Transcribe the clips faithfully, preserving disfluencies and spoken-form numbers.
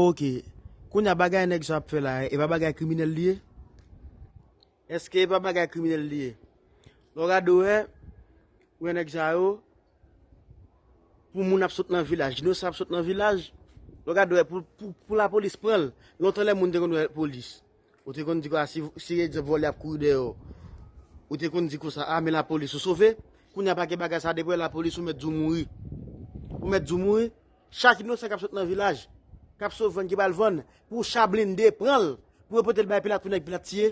Ok. Kounye a bagay nèg sa ap fè la, e pa bagay kriminèl li ye? Èske e pa bagay kriminèl li ye? Lè w gade w wè, ou wè nèg sa yo, pou moun ap sot nan vilaj, inosan ap sot nan vilaj, lè w gade w wè, pou, pou, pou lapolis pran l, lontan lè moun te konn wè polis. Ou te konn di kwa si, si egzanp vòlè ap kouri dèyè w, ou te konn di konsa, a, men lapolis, ou sove. Kounye a pa gen bagay sa, depi w wè lapolis, ou mèt di w mouri. Ou mèt di w mouri. Chak inosan k ap sot nan vilaj, k ap sot vann, ki pral vann, pou cha blende pran l, pou yo pote l bay Pilat, pou nèg Pilat tiye.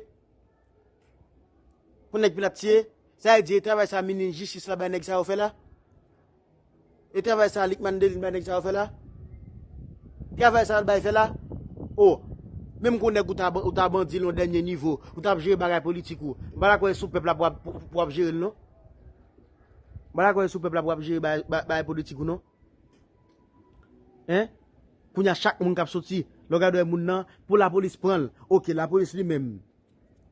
Pou nèg Pilat tiye. Sa vle di, e travay sa minis jistis la bay nèg sa yo fè la? E travay sa Lickman Delin bay nèg sa yo fè la? Travay sa l bay fè la? O, menm kon nèg ou ta, ou ta bandi l yon dènye nivo, ou t ap jere bagay politik ou. M pa dakò e sou pèp la pou w ap, pou, pou w ap jere l non. M pa dakò e sou pèp la pou w ap jere bagay, bagay, bagay politik ou non. Hein? Kounye a chak moun k ap soti, lè w gade wè moun nan, pou lapolis pran l. Ok, lapolis li menm.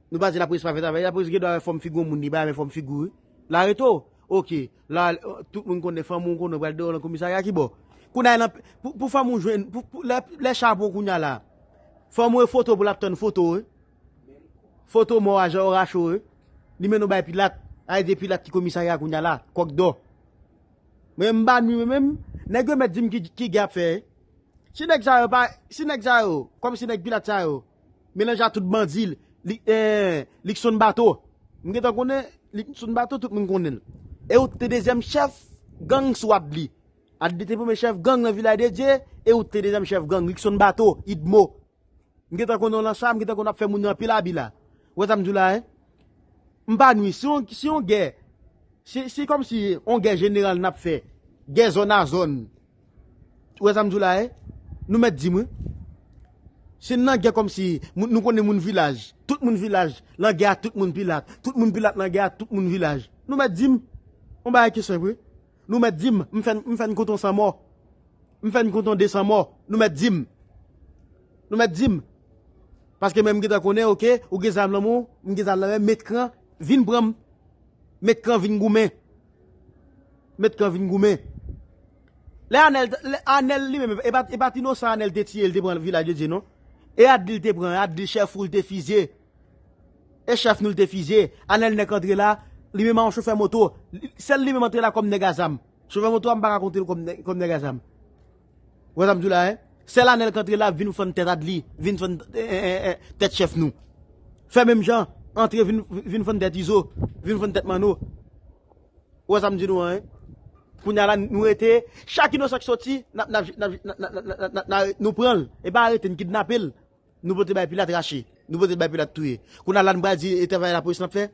Nou pa di lapolis pa fè travay, lapolis gen dwa wè fòm figi yon moun, li pa renmen fòm figi w, wi. L arete w. Ok, la, tout moun konnen fanmi w konnen w pral deyò nan komisarya ki bò. Kounye a, nan, pou, pou fanmi w jwenn, pou, pou, lè, lè cha pran w kounye a la, fanmi w e foto pou l ap tann foto, wi. Foto mò a Jean Oracho, wi. Li mennen w bay Pilat, a e de Pilat ki komisarya kounye a la, kòk dò. Men m pa nwi mwen menm, nèg yo mèt di m ki, ki gè ap fè. Si nèg sa yo pa, si nèg sa yo, kòmsi nèg Pilat sa yo, melanje a tout bandi, li, eh, Luckson Bato. M gentan konnen, Luckson Bato, tout moun konnen l. E ou te dezyèm chèf gang sou Adli. Adli te premye chèf gang nan Vilaj de Dye, e ou te dezyèm chèf gang, Luckson Bato, Idmo. M gentan konnen w nan sa, m gentan konnen w ap fè moun yo anpil abi la. Ou wè sa m di w la, en? M pa nwi. Si yon, si yon gè, si, si kòmsi yon gè jeneral n ap fè, gè zòn a zòn. Ou wè sa m di w la, en? Nou mèt di m, wi. Si n nan gè kòmsi, moun, nou konnen moun vilaj, tout moun vilaj, nan gè a tout moun Pilat, tout moun Pilat nan gè a tout moun vilaj. Nou mèt di m, yon bagay ki senp, wi. Nou mèt di m, m fè n, m fè n kontan san mò. M fè n kontan de san mò. Nou mèt di m. Nou mèt di m. Paske mwen m gentan konnen, ok, ou gen zam nan men w, m gen zam nan men, met kan, vin pran m. Met kan, vin goumen. Met kan, vin goumen. Lè Anèl, lè Anèl li menm, e pa, e pa t inosan Anèl te tiye, l te pran Vilaj de Dye, non. E Adli l te pran, Adli chèf ou l te fizye. E chèf nou l te fizye. Anèl nèk antre la, li menm a yon chofè moto. Li, sèl li menm antre la kòm nèg a zam. Chofè moto a m pa ka konte l kòm nèg, kòm nèg a zam. Ou wè sa m di w la, en? Sèl Anèl k antre la, vin fann tèt Adli, vin fann, eh, eh, eh, eh, tèt chèf nou. Fè menm jan, antre vin, vin fann tèt Izo, vin fann tèt Manno. Ou wè sa m di nou an, en? Kounye a la, nou rete, chak inosan k soti, n ap, n ap, n ap, n ap, n ap, n ap, n ap, n ap, nou pran l. E pa arete n, kidnape l. Nou pote bay Pilat rache. Nou pote bay Pilat touye. Kounye a la n pral di e travay lapolis n ap fè?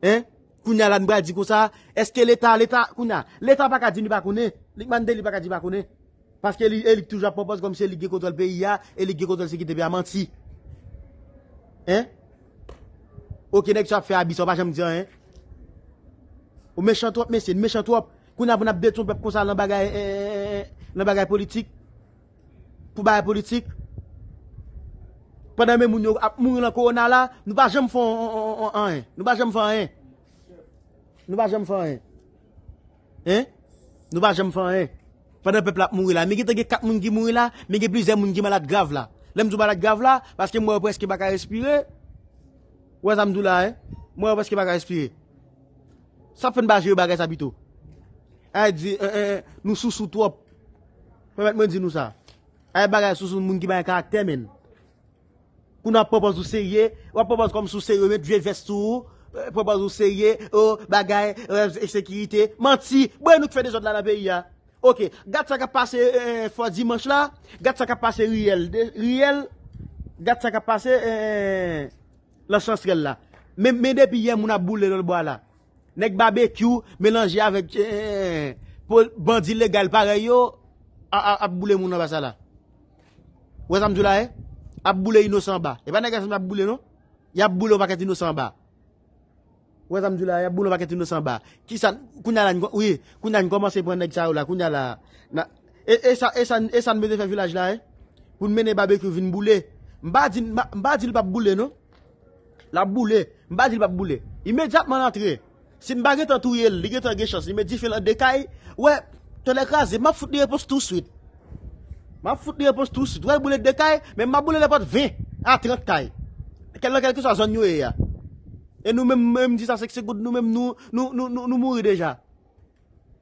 Hein? Kounye a la n pral di konsa, èske Leta, Leta, kounye a, Leta pa ka di li pa konnen. Lickman Delin pa ka di pa konnen. Paske li, e li k toujou ap pran pòz kòmsi e li k gen kontwòl peyi a, e li k gen kontwòl sekirite peyi a, manti. Hein? Ok, nèg sa ap fè abi sa, w pa janm di anyen. Ou mechan twòp, mesye, n mechan twòp. Kounye a pou n ap detwi yon pèp konsa nan bagay, eh, eh, eh, eh, nan bagay politik. Pou bagay politik. Pandan men moun yo ap mouri nan kowona la, nou pa janm fè on, on, on, on, anyen. Nou pa janm fè anyen. Nou pa janm fè anyen. Hein? Nou pa janm fè anyen. Pandan pèp la ap mouri la. Men gentan gen kat moun ki mouri la, men gen plizyè moun ki malad grav la. Lè m di w malad grav la, paske m wè yo prèske pa ka respire. Ou wè sa m di w la, hein? M wè yo prèske pa ka respire. Sa fè n pa jere bagay sa pito? Ay di, eh, eh, eh, nou sousou twòp. Pèmèt mwen di nou sa. Ay bagay sousou moun ki pa gen karaktè, menn. Kou n ap pran pòz ou serye, w ap pran pòz kòmsi w serye, w met vye vès sou ou, eh, pran pòz ou serye, o, bagay, eh, ensekirite. Manti! Bon, e nou k fè dezòd la nan peyi a. Ok, gad sa k ap pase, eh, Fò Dimanch la, gad sa k ap pase Riyèl, de, Riyèl, gad sa k ap pase, eh, nan Chansrèl la. Men, men depi yè moun ap boule lòtbò a la. Nèg Babekyou melanje avèk, eh, eh, eh, po-, bandi legal parèy yo a, a, ap boule moun anba sa la. Ou wè sa m di w la, eh? Ap boule inosan anba. E pa nèg ansanm y ap boule, non? Y ap boule yon pakèt inosan anba. Ou wè sa m di w la, y ap boule yon pakèt inosan anba. Kisa, kounye a la, n kò-, wi, kounye a n kòmanse pran nèg sa yo la, kounye a la, na, e, e sa, e sa, e sa n bezwen fè vilaj la, eh? Pou n mennen Babekyou vin boule. M pa di, m pa, m pa di l p ap boule, non. L ap boule. M pa di l p ap boule. Imedyatman l antre, si m pa gentan touye l, li gentan gen chans, li met dife nan de kay, wè, tonnè kraze, m ap fout li repons touswit. M ap fout li repons tousuit. W pral boule de kay, men m ap boule nenpòt ven a trant kay. Kèl nan kèlkeswa zòn yo ye a. E nou menm, menm di sa senk goud, nou menm nou, nou, nou, nou, nou mouri deja.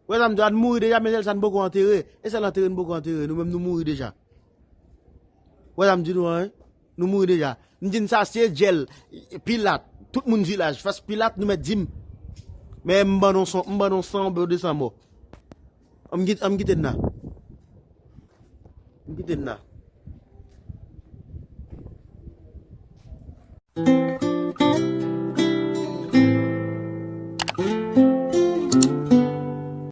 Wè sa m di, nou mouri deja, men sèl sa n poko antere. E sèl antere n poko antere, nou menm nou mouri deja. Wè sa m di nou an, wi? Nou mouri deja. M di n sa se djèl, Pilat, tout moun vilaj, fas Pilat, nou mèt di m. Men m ban nou san, m ban nou san, de san mò. An m kite, an m kite n la. M kite n la.